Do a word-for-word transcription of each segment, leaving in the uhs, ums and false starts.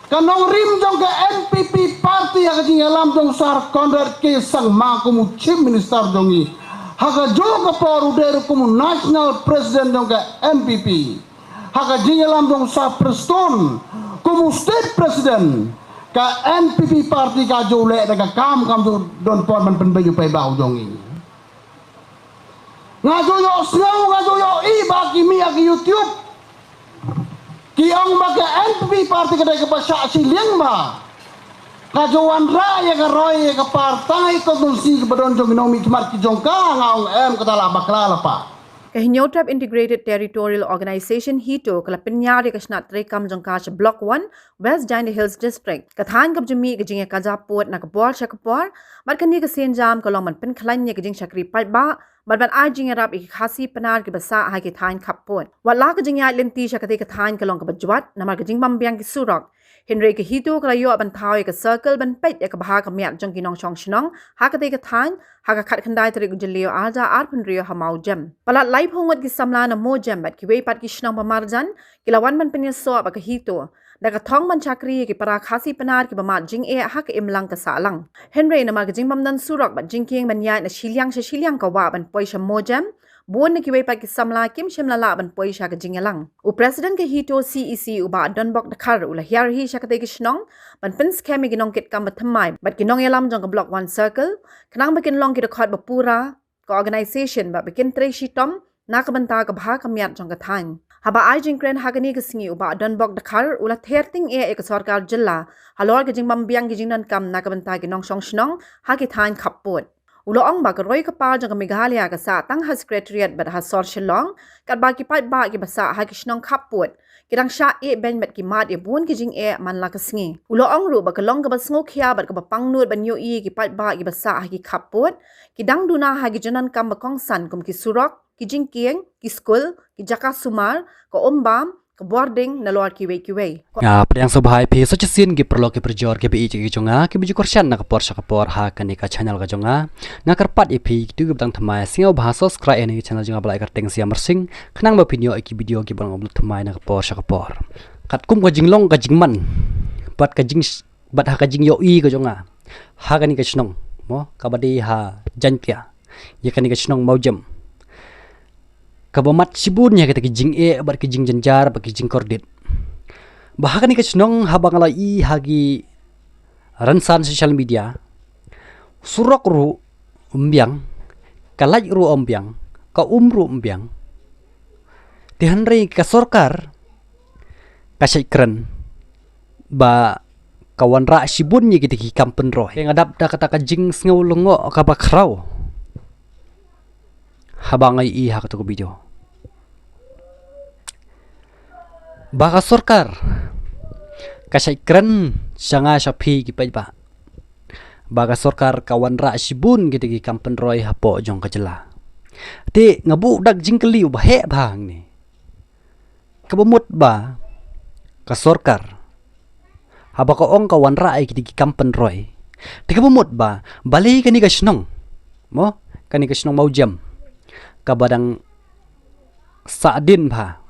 Ka nongrim jong ka N P P party ha ka jingïalam jong Sir Conrad K Sangma kum u Chief Minister jong ngi, ha kajuh ka por u dei ruh kum u National President jong ka N P P. Ha ka jingïalam jong Sir Prestone kum u State President, ka N P P party ka ju leh da ka kam kam ju don por ban pynbeit u paidbah u jong ngi. Nga ju ïohsngew, nga ju ïohi ba ki mih ha ki YouTube ki ong ba ka N P P party ka dei kaba shah shiliang ba ka ju wanrah ïa ka roi ïa ka par tang ïa ka constituency kaba don jong ki nongmihkhmat ki jong ka. Nga ong em, kata la bakla la pa. Ka Hynñiewtrep Integrated Territorial Organization, HITO, ka la pynïar ïa ka shnat treikam jong ka sha Block One, West Jaintia Hills District. Ka thaiñ kaba ju mih ka jingïakajia pud na ka por sha ka por, bad kane ka sienjam ka long ban pynkhlaiñ ïa ka jingshakri paidbah bad ban ai jingïarap ïa ki Khasi Pnar kiba sah ha ki thaiñ khappud. Wat la ka jingïaid lynti sha katei ka thaiñ ka long kaba jwat namar ka jingbym biang ki surok, hynrei ka HITO ka la ïoh ban thaw ïa ka circle ban peit ïa ka bha ka miat jong ki nongshong shnong ha katei ka thaiñ ha ka khatkhyndai tarik u Jylliew arhajar arphew hynriew ha Mawjem. Palat laiphew ngut ki samla na Mawjem bad kiwei pat ki shnong ba marjan ki la wan ban pynïasoh bad ka HITO da ka thong ban shakri ïa ki para Khasi Pnar kiba mad jingeh ha ka imlang ka sahlang. Hynrei namar ka jingbym don surok bad jingkieng ban ïaid na shiliang sha shiliang ka wah ban poi sha Mawjem, bun na kiwei pat ki samla kim shym la lah ban poi sha ka jingïalang. U President ka HITO CEC u Bah Donbok Dkhar u la hiar hi sha katei ka shnong ban pynskhem ïa ki nongkitkam ba thymmai bad ki nongïalam jong ka Block One Circle khnang ba kin long ki dkhot ba pura ka organization bad ba kin trei shitom na ka bynta ka bha ka miat jong ka thaiñ. Haba ai jingkren ha kane ka sngi, u Bah Donbok Dkhar u la ther tyngeh ïa ka sorkar jylla halor ka jingbym biang ki jingdonkam na ka bynta ki nongshong shnong ha ki thaiñ khappud. U la ong ba ka roi ka par jong ka Meghalaya ka sah tang ha Secretariat bad ha sor Shillong, katba ki paidbah kiba sah ha ki shnong khappud ki dang shah ïehbeiñ bad ki mad ïa bun ki jingeh man la ka sngi. U la ong ruh ba ka long kaba sngewkhia bad kaba pangnud ban ïohi ïa ki paidbah kiba sah ha ki khappud ki dang duna ha ki jingdonkam ba kongsan kum ki surok, ki jingkieng, ki skul, ki jaka sumar, ka umbam, ka bording, nalor kiwei kiwei. Nga pdiang sngewbha ïa phi sa shisien ki paralok ki parajor kiba ïeit ki jong nga kiba ju kyrshan na ka por sha ka por ha kane ka channel ka jong nga. Nga kyrpad ïa phi kito kiba dang thymmai, sngewbha subscribe ïa kane ka channel jong nga ba la ai kyrteng Siam Marsing khnang ba phin ïoh ïa ki video kiba ngan upload thymmai na ka por sha ka por. Katkum ka jinglong ka jingman bad ka jing bad ha ka jingïohi ka jong nga ha kane ka shnong, mo, kaba dei ha Jaintia, ïa kane ka shnong Mawjem, kaba mad shibun ïa kita ki jingeh bad ki jingjynjar bad ki jingkordit. Ba ha kane ka shnong haba nga la ïohi ha ki rynsan social media, surok ruh ym biang, ka light ruh ym biang, ka um ruh ym biang. Te hynrei ka sorkar ka shait kren ba ka wanrah shibun ïa kita ki kam pynroi. Te nga dap da kata ka jingsngew lyngngoh kaba khraw haba nga ïohi ha kato ka video ba ka sorkar ka shait kren sha nga sha phi ki paidbah ba ka sorkar ka wanrah shibun kita ki kam pynroi hapoh jong ka jylla. Te nga buh da ka jingkylli uba heh bha hangne. Kaba mut ba ka sorkar haba ka ong ka wanrah ïa kita ki kam pynroi, te kaba mut ba balei kane ka shnong, mo, kane ka shnong Mawjem kaba dang sahdien bha,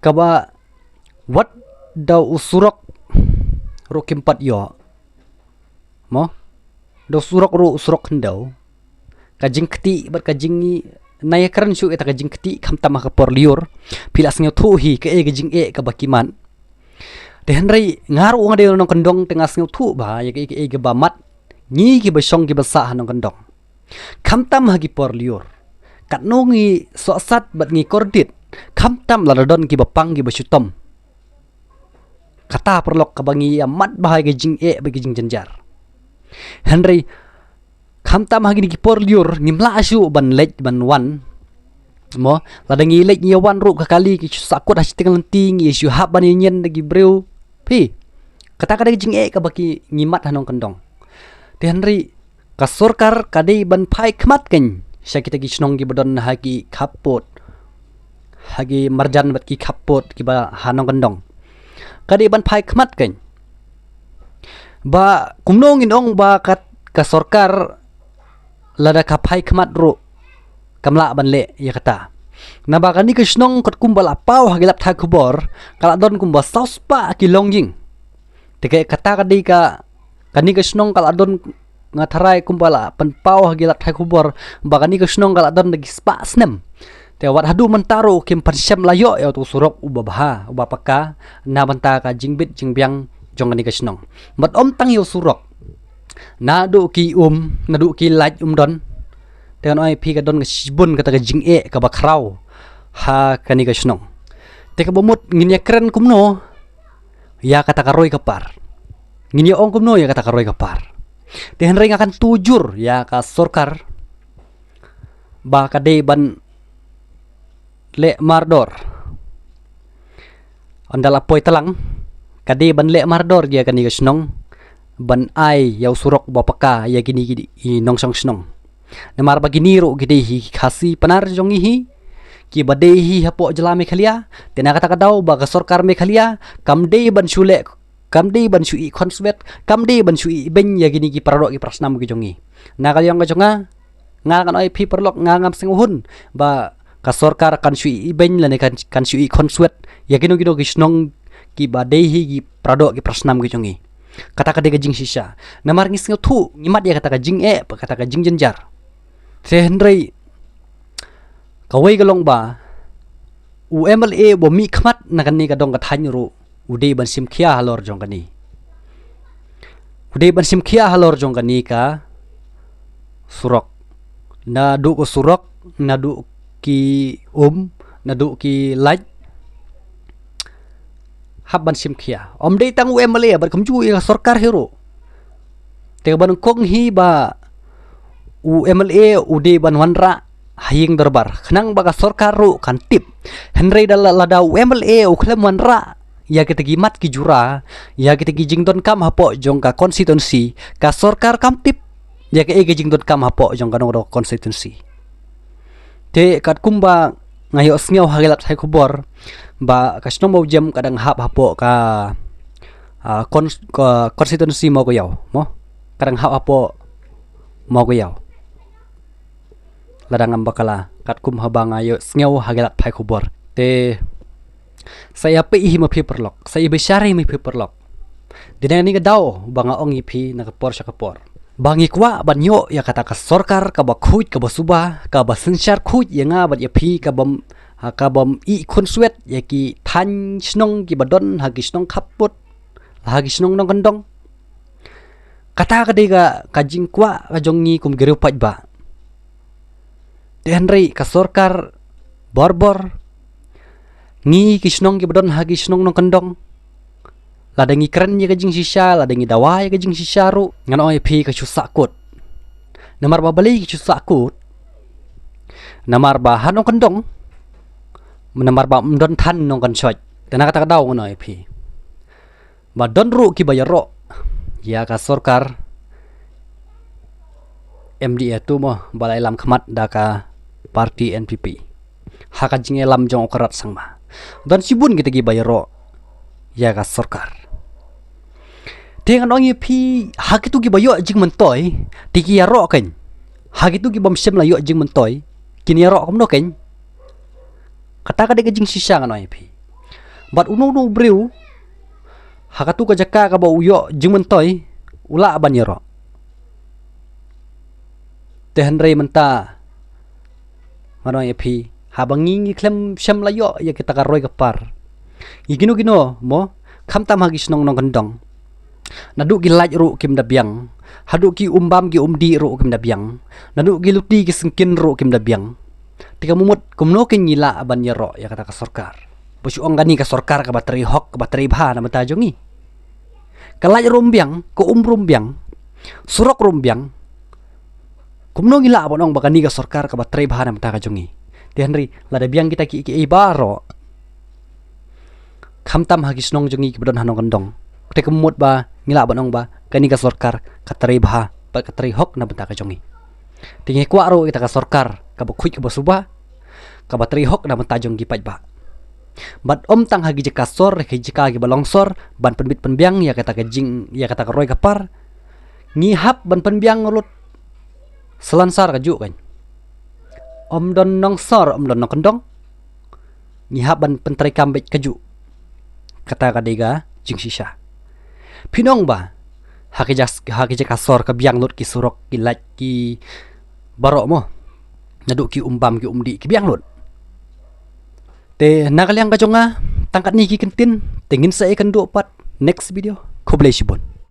kaba wat da u surok ruh kim pat ïoh, mo, da u surok ruh u surok khyndew, ka jingkti bad ka jing, na ïa kren shuh ïa ta ka jingkti khamtam ha ka por lyiur. Phi la sngewthuh hi kaei ka jingeh kaba ki mad. Te hynrei nga ruh nga dei nongkyndong te nga sngewthuh bha ïa kaei kaei kaba mad ngi kiba shong kiba sah ha nongkyndong. Khamtam ha ki por lyiur, katno ngi sohsat bad ngi kordit, khamtam lada don kiba pang kiba shitom. Kata paralok kaba ngi ïa mad bha ïa ka jingeh bad ka jingjynjar. Hynrei khamtam ha kine ki por lyiur ngim lah shuh ban leit ban wan. Mo, lada ngi leit ngi ïa wan ruh ka kali ki shu sahkut ha shiteng lynti, ngi shu hap ban ïa ñien da ki briew. Phi, kata ka dei ka jingeh kaba ki ngi mad ha nongkyndong. Te hynrei ka sorkar ka dei ban phai khmat kein sha kita ki shnong kiba don ha ki khappud, ha ki marjan bad ki khappud kiba ha nongkyndong. Ka dei ban phai khmat kein. Ba kumno ngin ong ba ka, ka sorkar lada ka phai khmat ruh kam lah ban leh ïa kata. Naba kane ka shnong katkum ba la paw ha ki lad pathai khubor ka la don kumba saw spah ki longïing. Kata ka dei ka, kane ka shnong ka la don, nga tharai kumba la pynpaw ha ki lad pathai khubor ba kane ka shnong ka la don da ki spah snem. Te wat haduh mynta ruh kim pynshem la ïoh ïa utu u surok uba bha, uba paka, na bynta ka jingbit jingbiang jong kane ka shnong. Bad ym tang ïa u surok, naduh ki um, naduh ki light um don. Te ngan ong ïa phi ka don ka shibun kata ka jingeh kaba khraw ha kane ka shnong. Te kaba mut ngin ïa kren kumno ïa kata ka roi ka par. Ngin ïa ong kumno ïa kata ka roi ka par. Te hynrei nga kyntu jur ïa ka sorkar ba ka dei ban leh mardor. Ynda la poi tlang, ka dei ban leh mardor ïa kane ka shnong, ban ai ïa u surok ba paka ïa kine ki nongshong shnong. Namar ba kine ruh ki dei hi ki Khasi Pnar jong ngi hi, kiba dei hi hapoh jylla Meghalaya. Te na kata ka daw ba ka sorkar Meghalaya kam dei ban shu leh, kam dei ban shu ïeh khonswet, kam dei ban shu ïeh beiñ ïa kine ki paradoh ki parasnam ki jong ngi. Na ka liang ka jong nga, nga ngan ong ïa phi paralok, nga ngam sngewhun ba ka sorkar kan shu ïeh beiñ lane kan, kan shu ïeh khonswet ïa kino kino ki shnong kiba dei hi ki paradoh ki parasnam ki jong ngi. Kata ka dei ka jingshisha. Namar ngi sngewthuh, ngi mad ïa kata ka jingeh bad kata ka jingjynjar. Te hynrei kawei ka long ba u M L A uba mihkhmat na kane ka dong ka thaiñ ruh u dei ban shim khia halor jong kane. U dei ban shim khia halor jong kane ka surok. Naduh ka surok, naduh ki um, naduh ki light, hap ban shim khia. Ym dei tang u M L A bad kumjuh ïa ka sorkar hi ruh. Te kaba nyngkong hi ba u M L A u dei ban wanrah ha ïing dorbar, khnang ba ka sorkar ruh kan tip. Hynrei da la, lada u M L A u khlem wanrah ïa kita ki mat ki jura, ïa kita ki jingdonkam hapoh jong ka constituency, ka sorkar kam tip ïa kaei ka jingdonkam hapoh jong kano kano ka constituency. Te katkum ba nga ïohsngew ha ki lad pathai khubor ba ka shnong Mawjem ka dang hap hapoh ka, ah, cons-, ka constituency Mawkaiaw, mo? Ka dang hap hapoh Mawkaiaw. Lada ngam bakla, katkum haba nga ïohsngew ha ki lad pathai khubor. Te sa ïa peit hi ma phi paralok, sa ïa bishar hi ma phi paralok. Dei na kane ka daw ba nga ong ïa phi na ka por sha ka por ba ngi kwah ban ïoh ïa kata ka sorkar kaba khuid, kaba suba, kaba synshar khuid ïa nga bad ïa phi, kaba m-, ha, kaba ym ïeh khonswet ïa ki thaiñ shnong kiba don ha ki shnong khappud, ha ki shnong nongkyndong. Kata ka dei ka, ka jingkwah ka jong ngi kum ki riew paidbah. Te hynrei ka sorkar bor bor, ngi ki shnong kiba don ha ki shnong nongkyndong, lada ngi kren ïa ka jingshisha, lada ngi dawa ïa ka jingshisha ruh, ngan ong ïa phi ka shu sahkut. Namar ba balei ka shu sahkut? Namar ba ha nongkyndong, namar ba ym don than nongkynshoit. Te na kata ka daw ngan ong ïa phi ba don ruh kiba ïaroh ïa ka sorkar M D A tu mo, ba la ïalam khmat da ka party N P P ha ka jingïalam jong u Conrad Sangma. Don shibun kita kiba ïaroh ïa ka sorkar. Te ngan ong ïa phi, ha kitu kiba ïoh jingmyntoi te ki ïaroh kein. Ha kitu ki bym shym la ïoh jingmyntoi kin ïaroh kumno kein? Kata ka dei ka jingshisha ngan ong ïa phi. Bad uno uno u briew ha katu ka jaka kaba u ïoh jingmyntoi u lah ban ïaroh. Te hynrei mynta ngan ong ïa phi, haba ngi ngi khlem shym la ïoh ïa kita ka roi ka par, ïa kino kino mo, khamtam ha ki shnong nongkyndong, naduh ki light ruh kim da biang, haduh ki um bam ki um dih ruh kim da biang, naduh ki luti ki syngkien ruh kim da biang. Te ka mut kumno kein ngi lah ban ïaroh ïa kata ka sorkar? Ba shu ong kane ka sorkar kaba trei hok, kaba trei bha na bynta jong ngi. Ka light ruh ym biang, ka um ruh ym biang, surok ruh ym biang. Kumno ngi lah ban ong ba kane ka sorkar kaba trei bha na bynta ka jong ngi? Te hynrei lada biang kita kiei kiei baroh, khamtam ha ki shnong jong ngi kiba don ha nongkyndong, te ka mut ba ngi lah ban ong ba kane ka sorkar ka trei bha bad ka trei hok na bynta ka jong ngi. Te ngi kwah ruh kita ka sorkar kaba khuid, kaba suba, kaba trei hok na bynta jong ki paidbah. Bad ym tang ha ki jaka sor, ha ki jaka kiba long sor, ban pynbit pynbiang ïa kata ka jing, ïa kata ka roi ka par, ngi hap ban pynbiang lut salonsar kajuh kein. Ym don nongsor, ym don nongkyndong, ngi hap ban pyntreikam beit kajuh. Kata ka dei ka jingshisha. Pynban ba ha ki jaka sor ka biang lut ki surok ki light ki baroh mo. Naduh ki umbam ki umdih ki biang lut. Te na ka liang ka jong nga tang katne ki kyntien, te ngin sa ïakynduh pat next video. Khublei shibun.